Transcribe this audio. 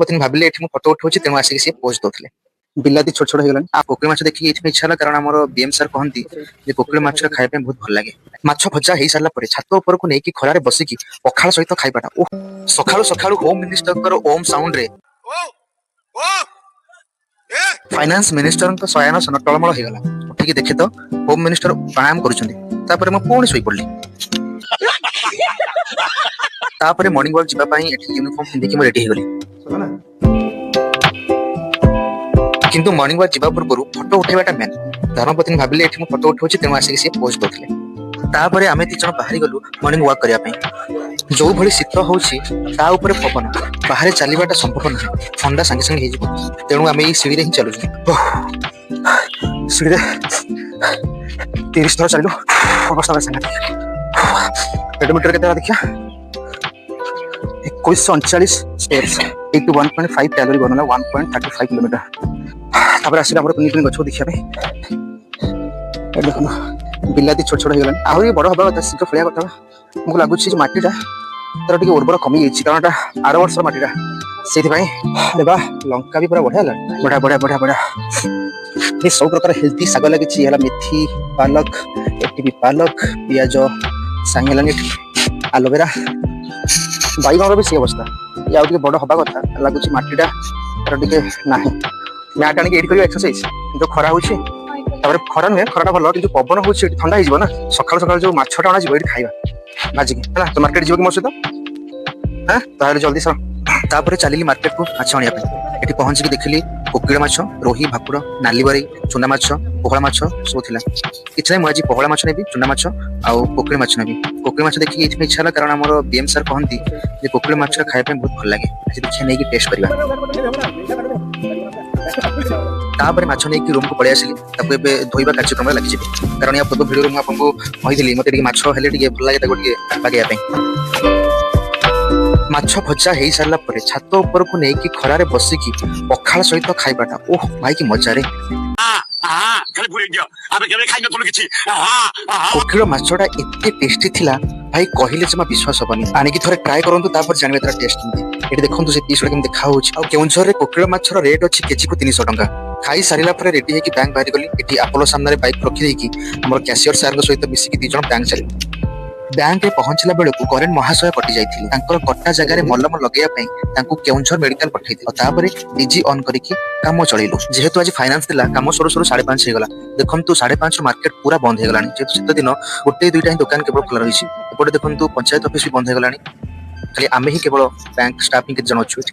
ଧର୍ମପତ୍ନୀ ଭାବିଲେ ଏଠି ମୁଁ ଫଟୋ ଉଠଉଛି, ତେଣୁ ଆସିକି ସିଏ ପୋଜ ଦଉଥିଲେ। ବିଲାତି ଛୋଟ ଛୋଟ ହେଇଗଲାଣି। ଆଉ କୋକିଳ ମାଛ ଦେଖିକି ଏଇଥିପାଇଁ ଇଚ୍ଛା ହେଲା, କାରଣ ଆମର ବିଏମ ସାର୍ କହନ୍ତି ଯେ କୋକିଳ ମାଛଟା ଖାଇବା ପାଇଁ ବହୁତ ଭଲ ଲାଗେ। ମାଛ ଭଜା ହେଇସାରିଲା ପରେ ଛାତ ଉପରକୁ ନେଇକି ଖରାରେ ବସିକି ପଖାଳ ସହିତ ଖାଇବାଟା ଓ ସକାଳୁ ସକାଳୁ ହୋମ ମିନିଷ୍ଟରଙ୍କର ଓମ୍ ସାଉଣ୍ଡରେ ଫାଇନାନ୍ସ ମିନିଷ୍ଟରଙ୍କ ଶୟନାସନ ଟଳମଳ ହେଇଗଲା। ଉଠିକି ଦେଖେ ତ ହୋମ ମିନିଷ୍ଟର ପ୍ରାଣାୟାମ କରୁଛନ୍ତି। ତାପରେ ମୁଁ ପୁଣି ଶୋଇପଡିଲି। ତାପରେ ମର୍ଣ୍ଣିଂ ୱାକ୍ ଯିବା ପାଇଁ ଏଠି ୟୁନିଫର୍ମ ପିନ୍ଧିକି ମୁଁ ରେଡି ହେଇଗଲି। କିନ୍ତୁ ମର୍ଣ୍ଣିଂ ୱାକ୍ ଯିବା ପୂର୍ବରୁ ଫଟୋ ଉଠେଇବାଟା ମେନ୍। ଧର୍ମପତ୍ନୀ ଭାବିଲେ ଏଠି ମୁଁ ଫଟୋ ଉଠଉଛି, ତେଣୁ ଆସିକି ସିଏ ପୋଜ ଦଉଥିଲେ। ତାପରେ ଆମେ 2 ଜଣ ବାହାରି ଗଲୁ ମର୍ଣ୍ଣିଂ ୱାକ୍ କରିବା ପାଇଁ। ଯୋଉ ଭଳି ଶୀତ ହଉଛି, ତା ଉପରେ ପବନ, ବାହାରେ ଚାଲିବାଟା ସମ୍ଭବ ନୁହେଁ। ଥଣ୍ଡା ସାଙ୍ଗେ ସାଙ୍ଗେ ହେଇଯିବ। ତେଣୁ ଆମେ ଏଇ ସିଡ଼ିରେ ହିଁ ଚାଲୁଛୁ। ସିଡ଼ିରେ 30 ଥର ଚାଲିଲୁ। ଅବସ୍ଥା ସାଙ୍ଗେ ପେଡୋମିଟର କେତେ ହେଲା ଦେଖିବା। 2139 steps, 81.5 calorie burn ହେଲା, 1.35 କିଲୋମିଟର। ତାପରେ ଆସିଲେ ଆମର କୁନି କୁନି ଗଛକୁ ଦେଖିବା ପାଇଁ। ଏଠି ଦେଖନ୍ତୁ, ବିଲାତି ଛୋଟ ଛୋଟ ହେଇଗଲାଣି। ଆହୁରି ବଡ ହବା କଥା, ଶୀଘ୍ର ଫଳିବା କଥା। ଆମକୁ ଲାଗୁଛି ଯେ ମାଟିଟା ତାର ଟିକେ ଉର୍ବର କମିଯାଇଛି, କାରଣ ଏଟା ଆର ବର୍ଷର ମାଟିଟା, ସେଇଥିପାଇଁ। ଆରେ ବା, ଲଙ୍କା ବି ପୁରା ବଢିଆ ହେଲାଣି। ବଢିଆ, ବଢିଆ, ବଢିଆ, ବଢିଆ। ଏ ସବୁ ପ୍ରକାର ହେଲ୍ଦି ଶାଗ ଲାଗିଛି। ହେଲା ମେଥି, ପାଲକ, ଏଠି ବି ପାଲକ, ପିଆଜ ସାଙ୍ଗେଲାଣି, ଏଠି ଆଲୋଭେରା। ବାଇଗଣର ବି ସେଇ ଅବସ୍ଥା। ଇଏ ଆଉ ଟିକେ ବଡ ହବା କଥା। ଲାଗୁଛି ମାଟିଟା ତାର ଟିକେ ନାହିଁ। ମ୍ୟାଟ୍ ଆଣିକି ଏଇଠି କରିବା ଏକ୍ସରସାଇଜ। କିନ୍ତୁ ଖରା ହଉଛି। ତାପରେ ଖରା ନୁହେଁ, ଖରାଟା ଭଲ, କିନ୍ତୁ ପବନ ହଉଛି ଏଠି, ଥଣ୍ଡା ହେଇଯିବ ନା। ସକାଳୁ ସକାଳୁ ଯୋଉ ମାଛଟା ଅଣାଯିବ, ଏଇଠି ଖାଇବା ଭାଜିକି। ହେଲା ତ? ମାର୍କେଟ ଯିବ କି ମୋ ସହିତ? ହଁ, ତାହେଲେ ଜଲ୍ଦି ସର। ତାପରେ ଚାଲିଲି ମାର୍କେଟକୁ ମାଛ ଆଣିବା ପାଇଁ। ଏଠି ପହଞ୍ଚିକି ଦେଖିଲି କୋକିଳ ମାଛ, ରୋହି, ଭାକୁର, ନାଲି ବରେଇ, ଚୁନା ମାଛ, ପୋହଳା ମାଛ ସବୁ ଥିଲା। କିଛି ନାହିଁ, ମୁଁ ଆଜି ପୋହଳା ମାଛ ନେବି, ଚୁନା ମାଛ ଆଉ କୋକିଳ ମାଛ ନେବି। କୋକିଳ ମାଛ ଦେଖିକି ଏଇଥିପାଇଁ ଇଚ୍ଛା ହେଲା, କାରଣ ଆମର ବିଏମ ସାର୍ କହନ୍ତି ଯେ କୋକିଳ ମାଛଟା ଖାଇବା ପାଇଁ ବହୁତ ଭଲ ଲାଗେ। ଆଜି ଦେଖିବା, ନେଇକି ଟେଷ୍ଟ କରିବା। ତାପରେ ମାଛ ନେଇକି ରୁମକୁ ପଳେଇ ଆସିଲି। ତାକୁ ଏବେ ଧୋଇବା କାର୍ଯ୍ୟକ୍ରମରେ ଲାଗିଯିବି, କାରଣ ୟା ପୂର୍ବ ଭିଡ଼ିଓରେ ମୁଁ ଆପଣଙ୍କୁ କହିଥିଲି, ମତେ ଟିକେ ମାଛ ହେଲେ ଟିକେ ଭଲ ଲାଗେ ତାକୁ ଟିକେ ବାଗେଇବା ପାଇଁ। ମାଛ ଭଜା ହେଇସାରିଲା ପରେ ଛାତ ଉପରକୁ ନେଇକି ଖରାରେ ବସିକି ପଖାଳ ସହିତ ଖାଇବାଟା, ଓହ ଭାଇ, କି ମଜାରେ! ଖାଲି ପୁରେଇ ଦିଅ, ଆମେ କେବେ ଖାଇ ନଥିଲୁ କିଛି। କୋକିଳ ମାଛଟା ଏତେ ଟେଷ୍ଟି ଥିଲା ଭାଇ, କହିଲେ ଜମା ବିଶ୍ୱାସ ହବନି। ଆଣିକି ଥରେ ଟ୍ରାଏ କରନ୍ତୁ, ତାପରେ ଜାଣିବେ ତାର ଟେଷ୍ଟ କେମିତି। ଏଠି ଦେଖନ୍ତୁ, ସେ ପିସ୍ ଗୁଡ଼ା କେମିତି ଦେଖା ହଉଛି। ଆଉ କେଉଁଝରରେ କୋକିଳ ମାଛର ରେଟ୍ ଅଛି କେଜିକୁ 300 ଟଙ୍କା। ଖାଇ ସାରିଲା ପରେ ରେଡି ହେଇକି ବ୍ୟାଙ୍କ ବାହାରି ଗଲି। ଏଠି ଆପୋଲୋ ସାମ୍ନାରେ ବାଇକ୍ ରଖିଦେଇକି ଆମର କ୍ୟାସିୟର ସାର୍ଙ୍କ ସହିତ ମିଶିକି 2 ଜଣ ବ୍ୟାଙ୍କ ଚାଲିଲୁ। ବ୍ୟାଙ୍କରେ ପହଞ୍ଚିଲା ବେଳକୁ କରେଣ୍ଟ ମହାଶୟ କଟି ଯାଇଥିଲେ। ତାଙ୍କର କଟା ଜାଗାରେ ମଲମ ଲଗେଇବା ପାଇଁ ତାଙ୍କୁ କେଉଁଝର ମେଡିକାଲ ପଠେଇଥିଲେ। ଆଉ ତାପରେ ଡିଜି ଅନ୍ କରିକି କାମ ଚଳେଇଲୁ। ଯେହେତୁ ଆଜି ଫାଇନାନ୍ସ ଥିଲା, କାମ ସରୁ ସରୁ 5:30 ହେଇଗଲା। ଦେଖନ୍ତୁ, 5:30 ମାର୍କେଟ ପୁରା ବନ୍ଦ ହେଇଗଲାଣି। ଯେହେତୁ ଶୀତ ଦିନ, ଗୋଟେ ଦୁଇଟା ହିଁ ଦୋକାନ କେବଳ ଖୋଲା ରହିଛି। ଏପଟେ ଦେଖନ୍ତୁ, ପଞ୍ଚାୟତ ଅଫିସ ବି ବନ୍ଦ ହେଇଗଲାଣି। ଖାଲି ଆମେ ହିଁ କେବଳ ବ୍ୟାଙ୍କ ଷ୍ଟାଫ ହିଁ କେତେ ଜଣ ଅଛୁ ଏଠି।